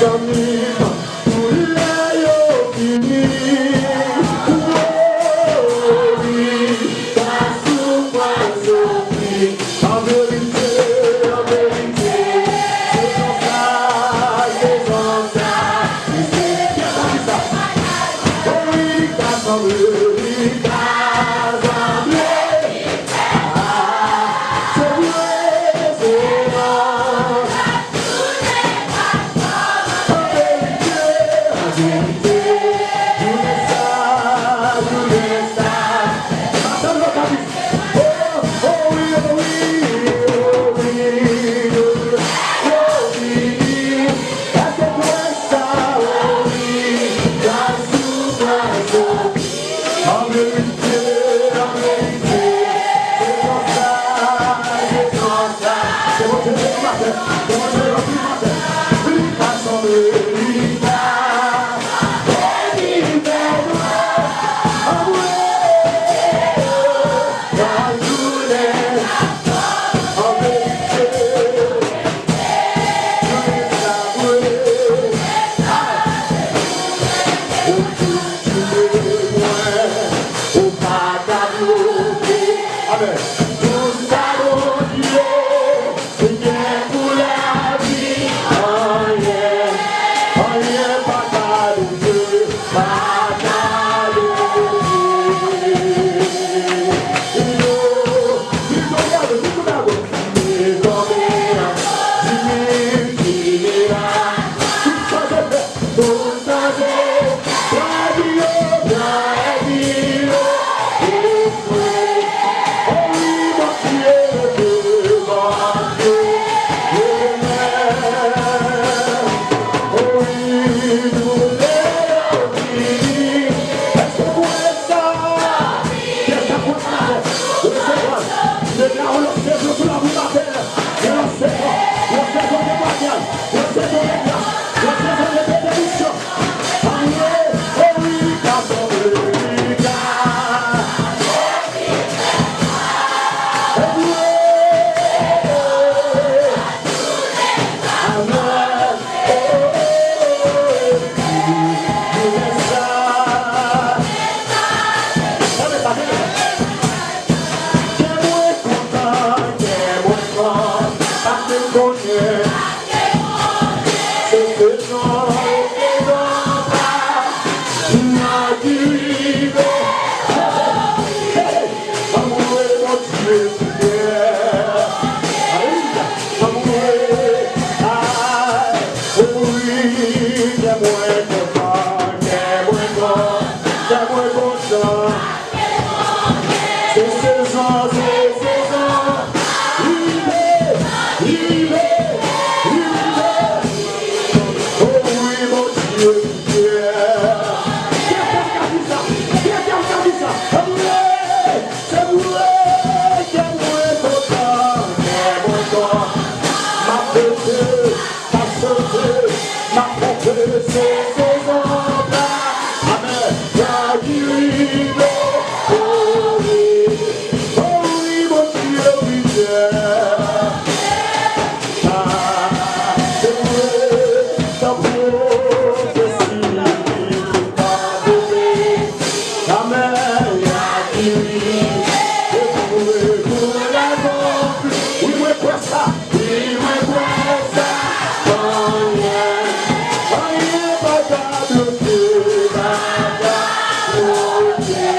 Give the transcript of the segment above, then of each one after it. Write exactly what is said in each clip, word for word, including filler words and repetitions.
zanmi m, pou lè yo fini. Oh, wi, pa soufrans yo fini. An verite, an verite, se konsa, se konsa. Kiyès ki di sa? Oh, wi, li ka sanble, li ka sanble. Ah, se vre, se vre. An verite, an verite, jounen sa, jounen sa. Maten yo ka di, oh, oh wi, oh wi, oh wi, oh wi, oh wi. Èske w kwè sa, oh wi, gras ou, gras ou. An verite, an verite, se konsa, se konsa. Se Bondye ki maten, se Bondye ki maten. Li ka sanble, li ka beni fè nou. Anmwe, nan jounen, an verite, jounen sa vre. Ou toujou mwen, ou pa ka twonpe. Amèn. Tout sa Bondye gen pou lavi, anyen, anyen pa ka doute, pa ka doute. Yo, yo, yo, yo, yo, tonbe an, di m ki la. Tout sa se fè. Tout sa se, oh wi, Bondye, Bondye, oh wi, doulè yo fini. Èske w kwè sa? Kiyès k ap kwè sa maten? Resevwa l. Depi a yon lòt sezon sou lavi w maten. Yon lòt sezon, yon sezon temwayaj, yon sezon de gras, yon sezon de benediksyon. Anmwe, oh wi, li ka sanble, li ka. Anmwe, amèn. Oh, oh, oh, oh, oh. Tande sa, tande sa. Kè mwen kontan, kè mwen kontan, paske m konnen se sezon, sezon pa m nan ki rive. Hey, hey, anmwe Bondye fidèl. Alelouya. Anmwe, ah, wi, kè mwen kontan, kè mwen kontan, kè mwen kontan. Se sezon, se sezon. Rive, rive, rive. Oh wi, Bondye fidèl. Kiyès k ap di sa? Kiyès k ap di sa? Anmwe, se vre, kè mwen kontan, kè mwen kontan. M ap fete. Pasyante, n ap konte se sezon la. Amèn. Sa ki rive, oh wi, oh wi, Bondye fidèl. Ah, se vre, sa pwofesi ki pa twonpe. Amèn. Sa ki rive, se vre pou lavi. Wi, mwen kwè sa. Wi, mwen kwè sa, anyen, anyen pa ka bloke bagay Bondye.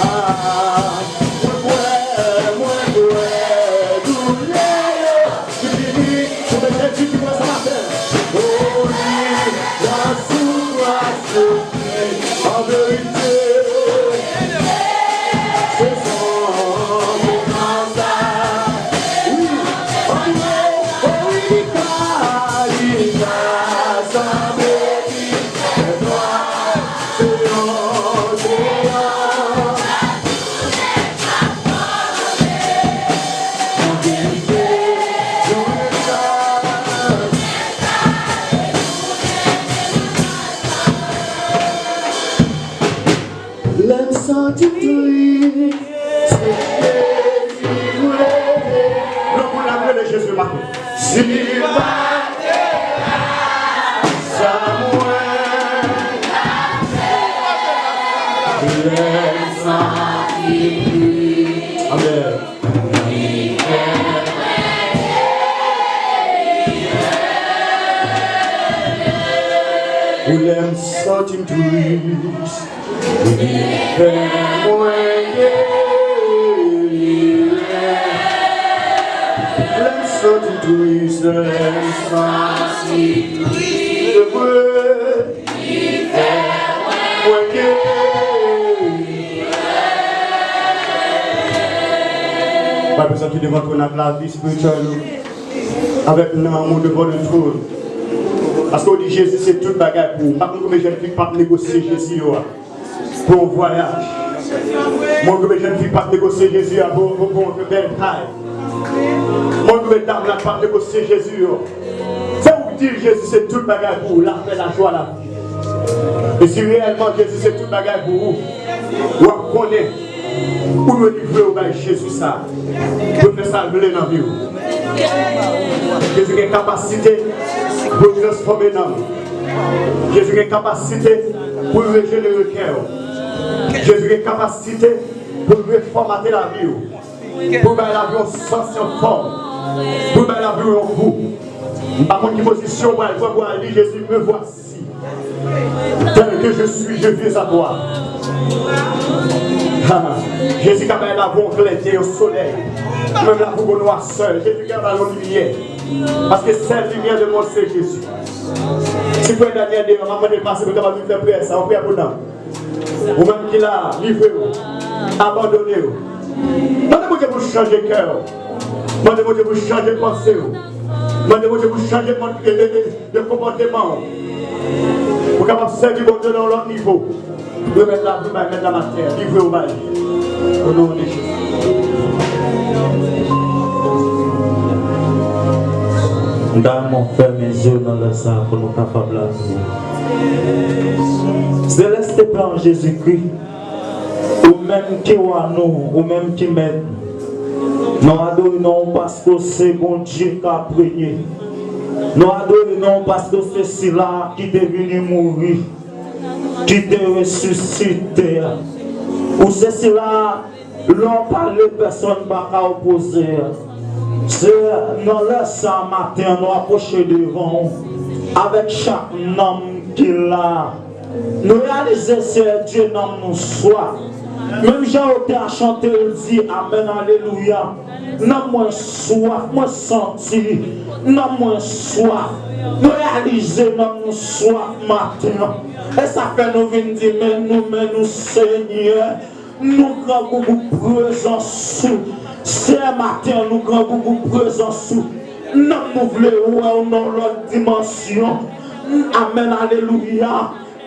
Ah, mwen kwè, mwen kwè, doulè yo fini. Sou mesye di ki kwè sa maten. Oh wi, la soufrans yo fini. An verite, se sèlman sa. Wi, anmwe, oh wi, li ka, li ka sanble ki fè nwa. Se yon, se yon. An verite, jounen sa. Lè m santi m tris, se Jezi m rele. Lòt moun la rele Jezi maten. Si pa te Lè m santi m tris, li fè mwen geri. Lè m santi m tris, lè m santi m tris, li fè mwen geri. Pa bezwen ki devan twòn ak lavi espirityèl ou, avèk nanm ou devan le twòn. Paske w di Jezi se tout bagay pou ou. M pa konn konbyen jèn fi k p ap negosye Jezi yo a pou yon vwayaj. M konn konbyen jèn fi k p ap negosye Jezi a pou, pou, pou yon bèl kay. M konn konbyen dam la k p ap negosye Jezi yo. Se ou k di l Jezi se tout bagay pou ou, lapè, lajwa, lavi. E si reyèlman Jezi se tout bagay pou ou, w ap konnen ou dwe livre w bay Jezi sa, pou l fè sa l vle nan vi w. Jezi gen kapasite pou l transfòme nanm. Jezi gen kapasite pou l rejenere kè w. Jezi gen kapasite pou l refòmate lavi w. Pou l bay lavi w yon sans, yon fòm. Pou l bay lavi w yon gou. M pa konn ki pozisyon w pral pran pou w al di Jezi, me voici. Tel que je suis, je viens à toi. Jezi ka bay lavi w yon klète, yon solèy. Ou menm lavi w gon nwasè, Jezi ka bay yon limyè. Paske sèl limyè de mond se Jezi. Si frè Daniel deyò, m ap mande l pase pou l kapab vin fè priyè sa, yon priyè pou nanm. Ou menm ki la, livre w, abandone w. Mande Bondye pou chanje kè w. Mande Bondye pou chanje panse w. Mande Bondye pou chanje mòd de, de, de, de konpòteman w. Pou kapab sèvi Bondye nan yon lòt nivo. Remèt lavi w bay Mèt la Matè, livre w bay li. O non de Jezi. M ta renmen w fèmen zye w nan lè sa a pou nou kapab lapriyè. Selès Pè an Jezikri, ou menm ki wa nou, ou menm ki mèt nou. Nou adore non w paske w se Bondye k ap renye. Nou adore non w paske w se sila ki te vini mouri, ki te resisite. Ou se sila Lè w pale, pèsonn pa ka opoze. Se nan lè sa a maten an, nou apwoche devan w avèk chak nanm ki la. Nou reyalize, Seyè Dye, nanm nou swaf. Menm jan yo te a chante, yo di, amèn, alelouya. Nanm mwen swaf, mwen santi. Nanm mwen swaf. Nou reyalize, nanm nou swaf maten an. E sa fè nou vin di, men nou, men nou, Senyè. Nou grangou pou prezans ou. Seyè, maten an, nou grangou pou prezans ou. Nanm nou vle wè w nan yon lòt dimansyon. Amèn, alelouya.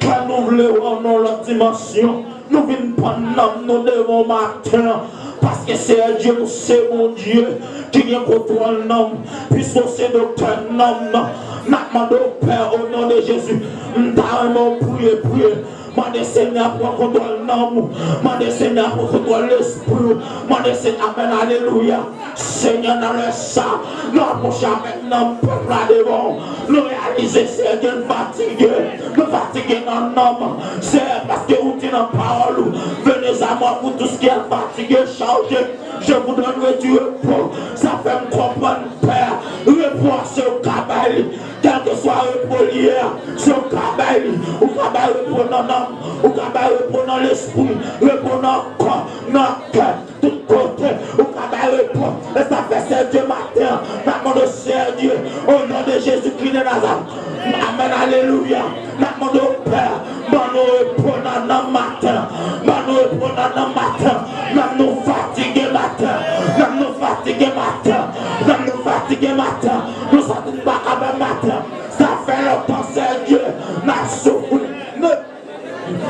Kè nou vle wè w nan yon lòt dimansyon. Nou vin pann nanm nou devan w maten an. Paske, Seyè Dye, ou se Bondye ki gen kontwòl nanm. Piske w se doktè nanm nan. N ap mande w, Pè, o non de Jezi. M ta renmen w priye, priye. Mande Senyè a pran kontwòl nanm ou. Mande Senyè a pran kontwòl lespri ou. Mande Senyè, amèn, alelouya. Senyè, nan lè sa, nou apwoche avèk nanm pèp la devan w. Nou reyalize, Senyè, nou fatige. Nou fatige nan nanm. Senyè, paske ou di nan pawòl ou, venez à moi, vous tous qui êtes fatigués, chargés, je vous donnerai du repos. Sa fè m konprann, Pè, repo a se ou ka bay li. Kèlkeswa repo li ye a, si w ka bay li, ou ka bay repo nan nanm, ou ka bay repo nan lespri, repo nan kò, nan kè, tout kote, ou ka bay repo. E sa fè, Seyè Dye, maten an, n ap mande w, Seyè Dye, o non de Jezikri de Nazarèt. Amèn, alelouya. N ap mande w, Pè, ban nou repo nan nanm maten an. Ban nou repo nan nanm maten an. Nanm nou fatige maten an. Nanm nou fatige maten an. Nanm nou fatige maten an. Nou santi n pa kapab maten an. Sa fè lontan, Seyè Dye, n ap soufri.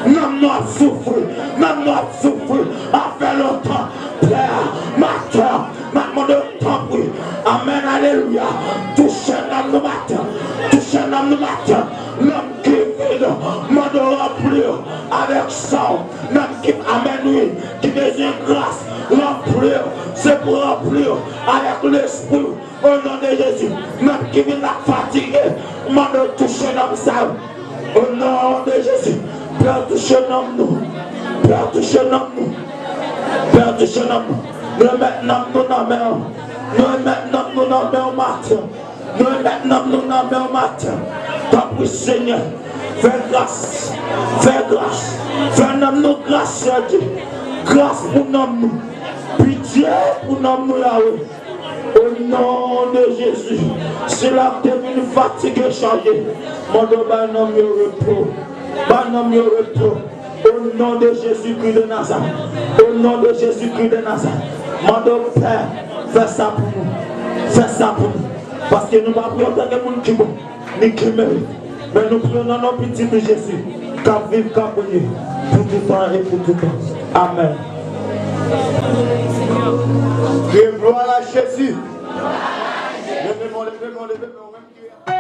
Nanm nou ap soufri. Nanm nou ap soufri. Sa fè lontan. Pè, maten an, n ap mande w, tanpri. Amèn, alelouya. Touche nanm nou maten an. Touche nanm nou maten an. Nanm ki vid, mande w ranpli yo avèk san w. Nanm ki, amèn, wi, ki bezwen gras, ranpli yo. Se pou ranpli yo avèk lespri w. O non de Jezi, nanm ki vin la fatige, mande w touche nanm sa yo. O non de Jezi, Pè, touche nanm nou. Pè, touche nanm nou. Pè, touche nanm nou. Nou remèt nanm nou nan men w. Nou remèt nanm nou nan men w maten. Nou remèt nanm nou nan men w maten. Tanpri, Senyè. Fè gras, fè gras, fè nanm nou gras, Sèdye. Gras pou nanm nou. Pitye pou nanm nou, Yawe. O non de Jezi, sila k te vin fatige, chaje, mande w bay nanm yo repo. Bay nanm yo repo. O non de Jezikri de Nazarèt. O non de Jezikri de Nazarèt. Mande w, Pè, fè sa pou nou. Fè sa pou nou. Paske nou pa priye antanke moun ki bon, ni ki merit. Men nou priye nan non pitit ou Jezi, k ap viv, k ap reye pou toutan e pou toutan. Amèn. Kriye glwa a Jezi. Leve men w, leve men w, leve men w, menm kriye.